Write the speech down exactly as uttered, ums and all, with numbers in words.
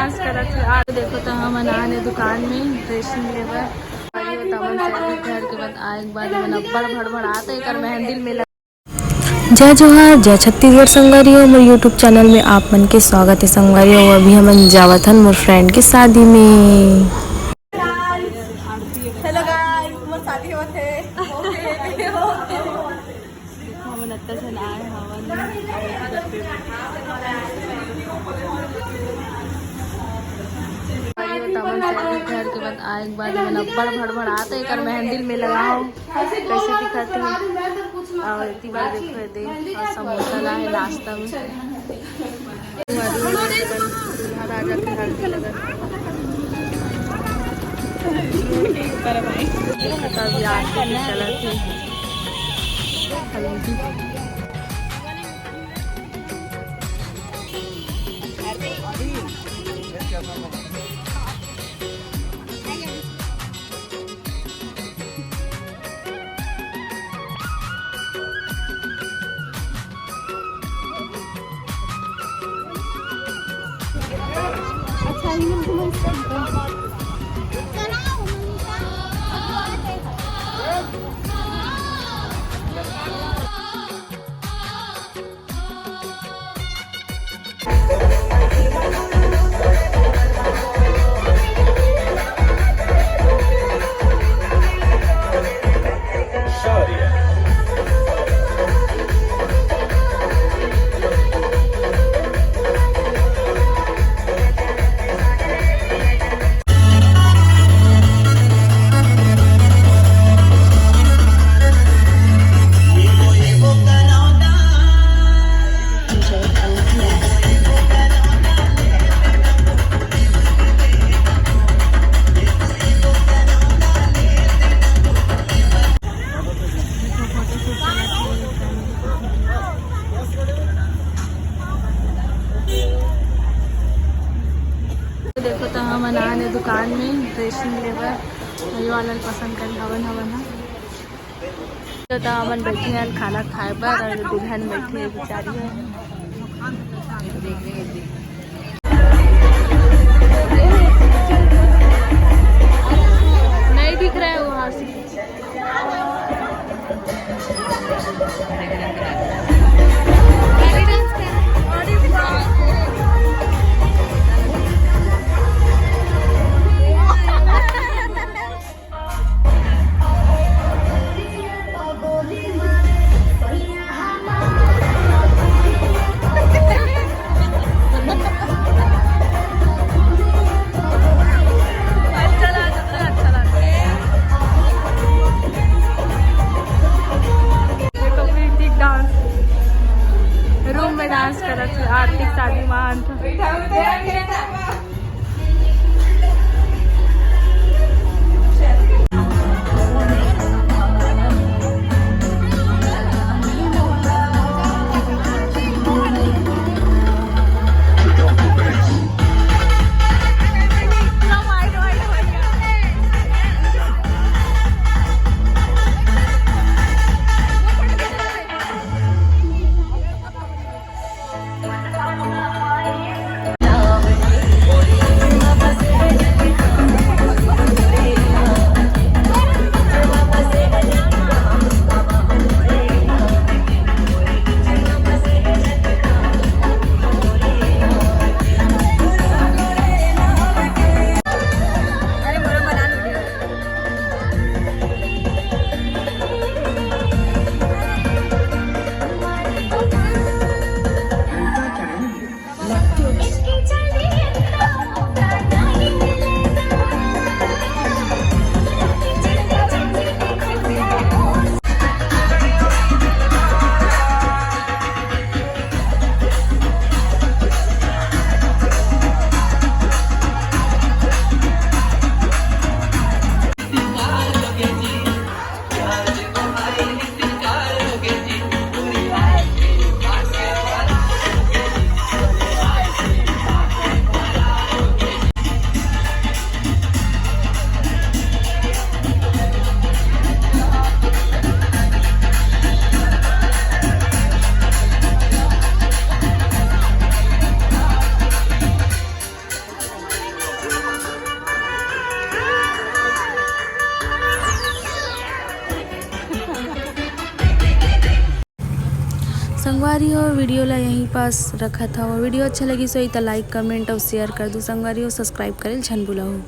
Dance करत हे। आज देखो तो हमन आने दुकान में ड्रेसिंग लेबर। अरे, तमन से घर के बाद आए के बाद मन अब्बड़ भड़भड़ात हे, एकर मेहंदी में लग- जय जोहार, जय छत्तीसगढ़ संगवारी हो, मोर YouTube चैनल में आप मन के स्वागत है संगवारी हो। अभी हमन जावत हन मोर फ्रेंड के शादी में। हेलो गाइस, मोर शादी होत हे। हमन अत्ता झन आए हवन। अरे, तमन से घर के बाद आए के बाद मन अब्बड़ भड़भड़ात हे, एकर मेहंदी में लगाओ। कैसे दिखत हे? और एती बार देखो, ये दे, और समोसा ला हे नाश्ता में। दूल्हा राजा के हल्दी लगत हे। देखो तो अभी आरती भी चलत हे। हल्दी। देखो तो हमन आने दुकान में ड्रेसिंग लेबर, ये वाला पसंद कर हवन हवन हा। तो हमन बैठे हैं खाना खाए बर और दुल्हन बैठी है बेचारी। नहीं दिख रहा है वहाँ से। देखो, प्रीति डांस, रूम में डांस करत हे, आरती के शादी में आन था। संगवारी हो, वीडियो ला यहीं पास रखत हव। वीडियो अच्छा लगिस होही त like, comment अउ share कर दू संगवारी हो, subscribe करे ल झन भुलाहू।